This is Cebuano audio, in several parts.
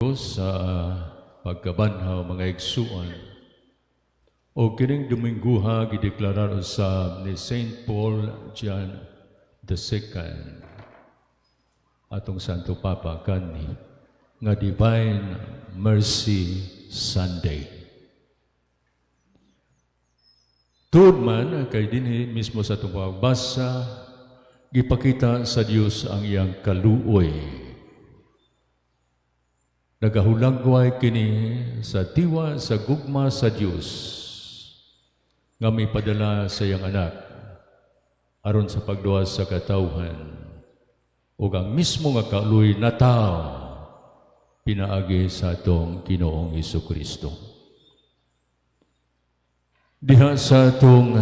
Sa pagkabanhaw, mga igsuon, o kining Domingguha gideklarar usab ni Saint Paul John II, atong Santo Papa kani, nga Divine Mercy Sunday. Tuod man kay dinhi mismo sa atong pagbasa, gipakita sa Dios ang iyang kaluoy. Nagahulagway kini sa diwa sa gugma sa Dios nga may padala sa iyang anak aron sa pagluwas sa katawhan, ug ang mismo nga kaluoy natawo pinaagi sa atong Ginoong Kristo. Diha sa atong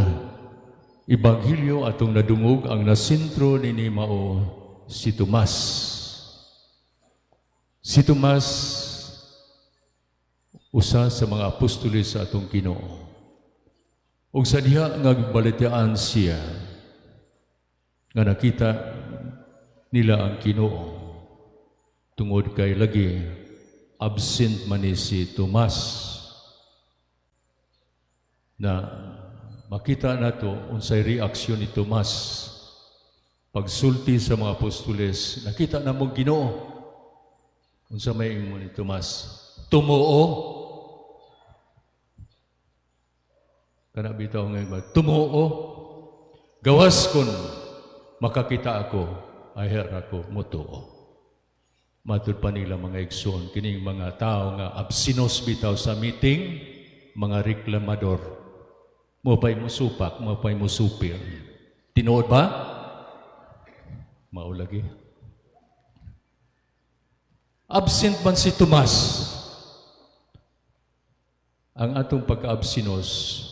Ebanghelyo, atong nadungog ang nasentro nini mao si Tomas. Si Tomas, usa sa mga apostoles sa atong Ginoo. Ug sa diha nga balatian siya nga nakita nila ang Ginoo, tungod kay lagi absent man ni si Tomas, na makita nato unsay reaksyon ni Tomas pagsulti sa mga apostoles, "Nakita namo Ginoo." Unsa may ingon ni Tomas? "Tumuo." Kana bitaw nga iba, "Tumuo. Gawas kun makakita ako, aher ako mutuo." Matud pa nila, mga igsoon, kining mga tao nga absinos bitaw sa meeting, mga reklamador. Mao pa'y musupak, mao pa'y musupil. Tinuod ba? Mao lagi. Absent man si Tomas. Ang atong pagka-absinos,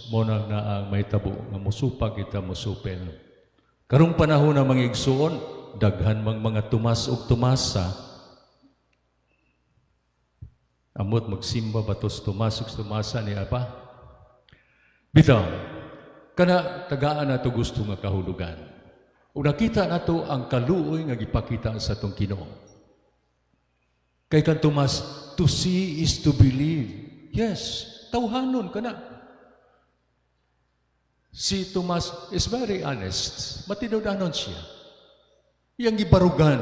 mao na na ang may tabo nga musupak kita, musupil. Karong panahon na, mga igsuon, daghan mang mga Tomas ug Tomasa. Amot magsimba batos Tomas ug Tomasa ni apa? Bitaw, kana tagaan nato gusto nga kahulugan. Ug nakita nato ang kaluoy nga gipakita sa atong Ginoo. Kay kan Tomas, "To see is to believe." Yes, tawhanon ka na. Si Tomas is very honest. Matinud-anon siya. Iyang gibarugan.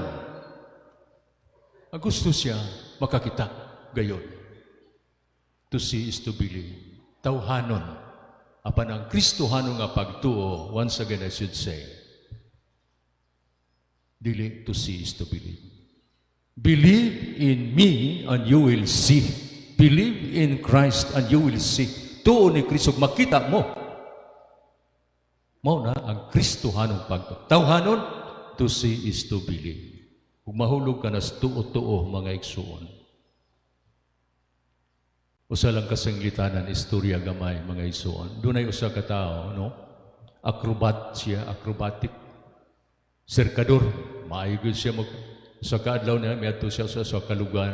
Ang gusto siya makakita gayon. To see is to believe. Tawhanon. Apan ang Kristohanon nga pagtuo, once again I should say, dili to see is to believe. Believe in me and you will see. Believe in Christ and you will see. Tuo ni Kristo, makita mo. Mao na ang Kristohanong pagtuo. Tawhanon, to see is to believe. Kung mahulog ka na sa tuo-tuo, mga igsuon. Usa lang kasanglitanan, istorya gamay, mga igsuon. Dunay usa ka tawo, no? Acrobat siya, acrobatic. Sirkador, maayo gyud siya mag sa kaadlaw niya, miadto siya sa kalugar.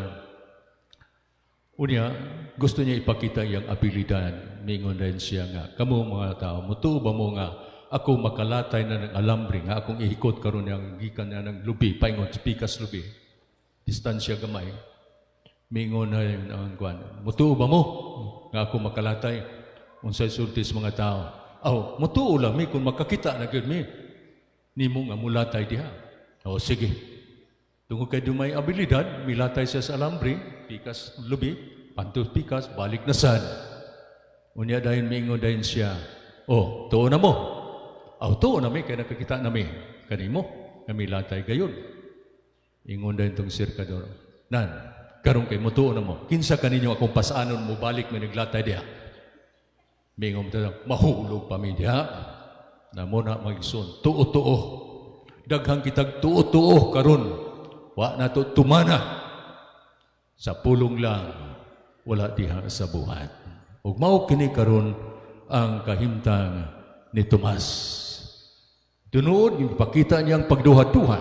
Unya, gusto niya ipakita iyang abilidad. Mingon din siya nga, "Kamo mga tao, mutuo ba mo nga ako makalatay na ng alambre nga akong ihikot karon niyang gikan niya ng lubi, paingon, pikas lubi? Distansya gamay." Mingon na yun ang kwan. "Mutuo ba mo nga ako makalatay?" Unsay sulti sa mga tao? "Aw, mutuo lang mi kung makakita na gyud mi nimo nga mulatay diha." "O sige." Tungod kay dumay abilidad, milatay siya sa alambre, pikas lubi, pantos pikas, balik na sad. Unya dayon miingon dayon siya, "Oh, tuo na mo." "Aw, tuo na mi, kay nakakita na mi kanimo, nga milatay gayon." Ingon dayon tong sirkador, "Nan, karon kay mutuo na mo, kinsa kaninyo akong pasanon mo balik may naglatay diha?" Mingon mo, "Mahulog pa mi diha." Na mao na, mga igsoon, tuo-tuo. Daghang kitag tuo-tuo karon. Wa na to tumana. Sa pulong lang, wala diha sa buhat. Ug mao kini karon ang kahimtang ni Tomas. Tinuod, ipakita niya ang pagduha-duha.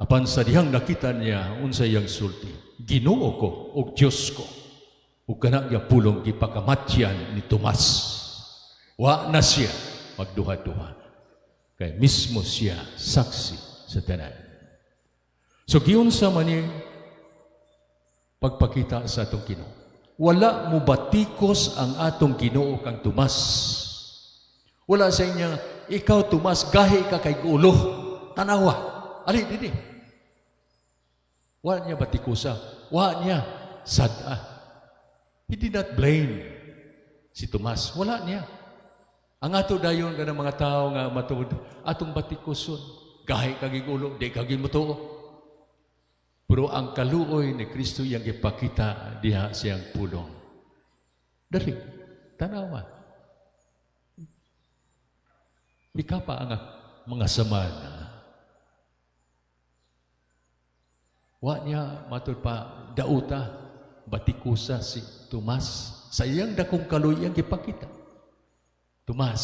Apan sa dihang nakita niya, unsa iyang sulti? "Ginoo ko ug Dios ko." Ug kana nga pulong gipakamatyan ni Tomas. Wa na siya magduha-duha. Kay mismo siya saksi sa tanan. So giunsa man ni pagsulti sa Ginoo, Pagpakita sa atong Ginoo. Wala mo batikos ang atong Ginoo kang Tomas. Wala sa inya, "Ikaw, Tomas, gahi ka kay ulo. Tanawa. Ali, dili." Wala niya batikusa. Wala niya sad-a. He did not blame si Tomas. Wala niya. Ang ato dayon ka ng mga tao nga matuod, atong batikuson. "Gahi ka ulo, di ka mutuo." Pero ang kaluoy ni Kristo iyang gipakita diha siyang pulong. "Dali, tanawa. Ikaw pa ang mga samad." Wa niya matud pa dauta, batikusa si Tomas. Sa iyang dakong kaluoy iyang gipakita. "Tomas,"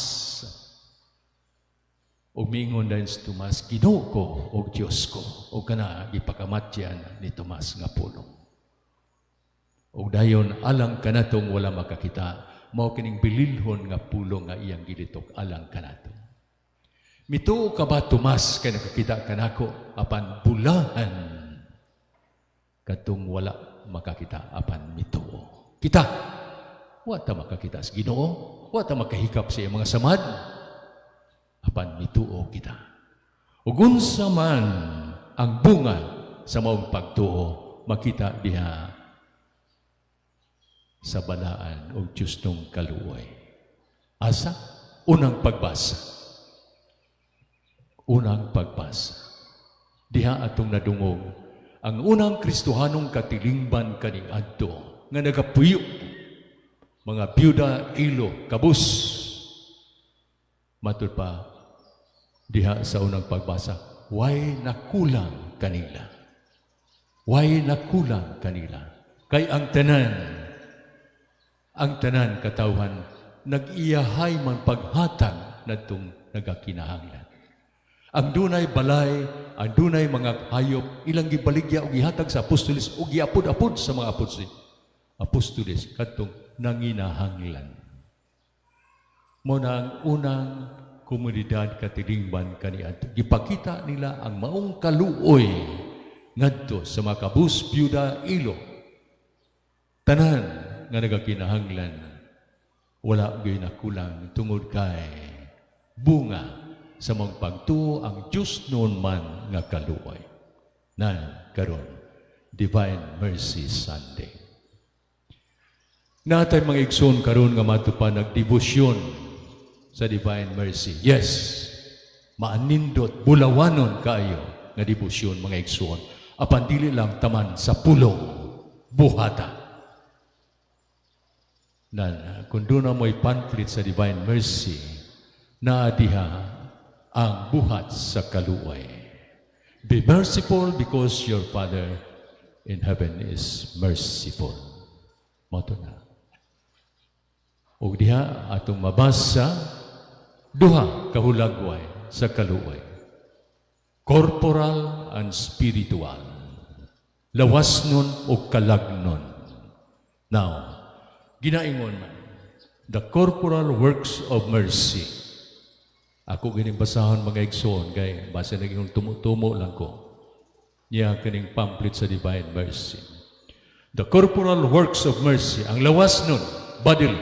umingon din si Tomas, "Ginoo ko o Diyos ko." O kana gipakamatyan ni Tomas nga pulong. O dayon alang kanatong wala makakita, mao kining bililhon nga pulong nga iyang gilitok alang kanato. "Mituo ka ba, Tomas, kay nakakita kanako? Apan bulahan katong wala makakita apan mituo." Kita, wa ta makakita sa Ginoo, wa ta makahikap sa iyang mga samad, apan mituo kita. Ug unsa man ang bunga sa maong pagtuo, makita diha sa balaan og Diyos nung kaluoy. Asa? Unang pagbasa. Unang pagbasa. Diha atong nadungog ang unang Kristohanong katilingban kaniadto nga nagapuyo mga byuda, ilo, kabus. Matud pa diha sa unang pagbasa, way nakulang kanila. Way nakulang kanila. Kay ang tanan katawhan nag-iyahay man paghatag nadtong nagakinahanglan. Ang dunay balay, ang dunay mga hayop, ilang gibaligya og gihatag sa apostoles ug giapod-apod sa mga apostoles. Apostoles kadtong nanginahanglan. Mo na ang unang komunidad katilingban kaniadto. Gipakita nila ang maong kaluoy ngadto sa mga kabus, byuda, ilo. Tanan nga nagakinahanglan, wala gyud nakulang tungod kay bunga sa mga pagtuo ang Diyos noon man nga kaluoy. Na karon, Divine Mercy Sunday. Natay mga igsoon karon nga matupa nagdebosyon sa Divine Mercy. Yes, maanindot, bulawanon kaayo nga debosyon, mga igsoon. Apan dili lang taman sa pulong, buhata. Nan, kung doon na mo'y pamphlet sa Divine Mercy, naa diha ang buhat sa kaluoy. Be merciful because your Father in heaven is merciful. Mao to na. Ug diha atong mabasa duha kahulagway sa kaluoy. Corporal and spiritual. Lawasnon o kalagnon. Now, ginaingon man, the corporal works of mercy. Ako gining basahon, mga igsoon, kay basa naging tumo-tumo lang ko. Niya kining pamphlet sa Divine Mercy. The corporal works of mercy, ang lawas nun, bodily.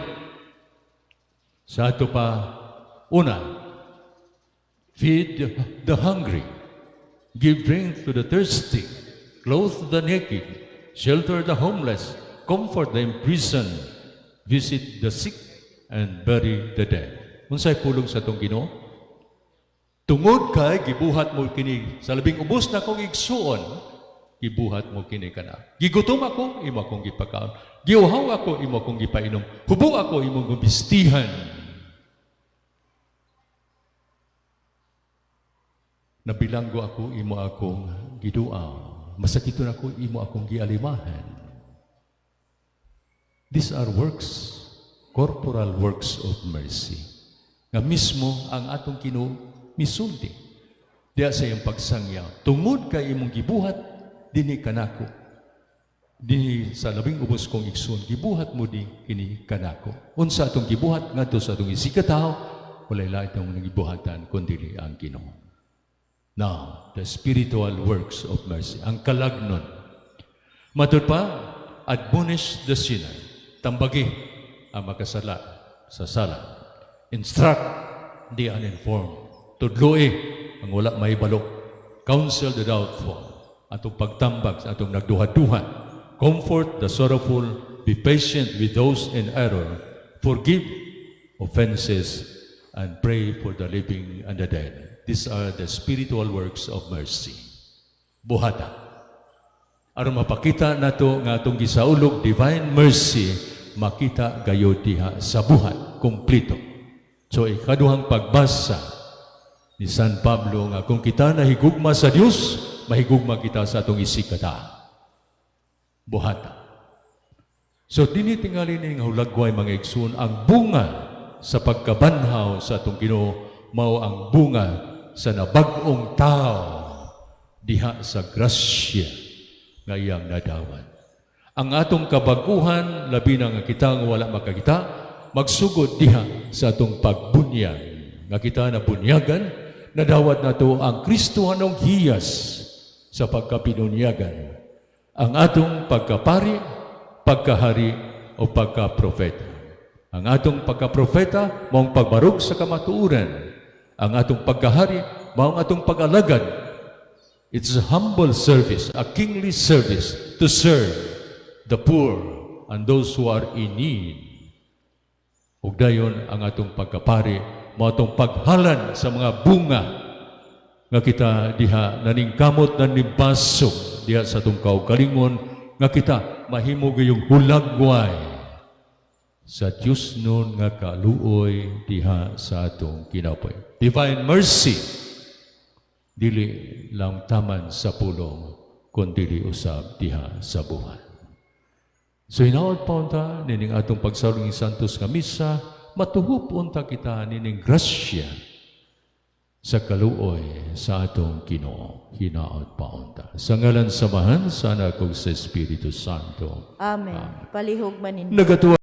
Sa ato pa, una, feed the hungry, give drink to the thirsty, clothe the naked, shelter the homeless, comfort the imprisoned, visit the sick, and bury the dead. Unsay pulong sa atong Ginoo? "Tungod kay gibuhat mo kini sa labing ubos na kong igsuon, gibuhat mo kini kana. Gigutom ako, imo akong gipakaon. Giuhaw ako, imo akong gipainom. Hubo ako, imo akong bistihan. Nabilanggo ako, imo akong giduaw. Masakiton ako, imo akong gialimahan." These are works, corporal works of mercy. Nga mismo ang atong Ginoo misulti diya sa iyang pagsangyaw. "Tungod kay imong gibuhat dinhi kanako, dinhi sa labing ubos kong igsoon, gibuhat mo di kini kanako." Unsa atong gibuhat ngadto sa atong isigkatawo, walay lain atong gibuhatan kundi ang Ginoo. Now, the spiritual works of mercy, ang kalagnon. Matud pa, Admonish the sinner. Tambagi ang makasala sa sala. Instruct the uninformed. Tudloi ang wala mahibalo. Counsel the doubtful. Atong pagtambag sa atong nagduha-duha. Comfort the sorrowful. Be patient with those in error. Forgive offenses and pray for the living and the dead. These are the spiritual works of mercy. Buhata. Aron mapakita nato nga atong gisaulog divine mercy, makita gayod diha sa buhat kompleto. So ikaduhang pagbasa ni San Pablo nga kung kita nahigugma sa Dios, mahigugma kita sa atong isigkatawo. Buhata. So dinhi tingali ni nga hulagway, mga igsoon, ang bunga sa pagkabanhaw sa atong Ginoo mao ang bunga sa nabag-ong tao diha sa grasya nga iyang nadawat. Ang atong kabaguhan, labi na nga kita nga wala makakita, magsugod diha sa atong pagbunyag. Nga kita na bunyagan, nadawat nato ang Kristohanong hiyas sa pagkabinunyagan. Ang atong pagkapari, pagkahari o pagkaprofeta. Ang atong pagkaprofeta, maong pagbarog sa kamatuoran. Ang atong pagkahari, maong atong pag-alagad. It's a humble service, a kingly service to serve the poor and those who are in need. Ug dayon ang atong pagkapari, mao atong paghalad sa mga bunga nga kita diha naningkamot na nibasog diha sa atong kaugalingon nga kita mahimo gayong hulagway sa Diyos nun nga kaluoy diha sa atong kinabuhi. Divine mercy, dili lang taman sa pulong, kundi usab diha sa buhat. So hinaot pa unta nining atong pagsaulog ng Santos nga Misa, matuhop unta kita nining grasya sa kaluoy sa atong Ginoo. Hinaot pa unta. Sa ngalan sa Amahan, sa Anak ug sa Espiritu Santo. Amen. Palihog man ninyo. Nagatuwa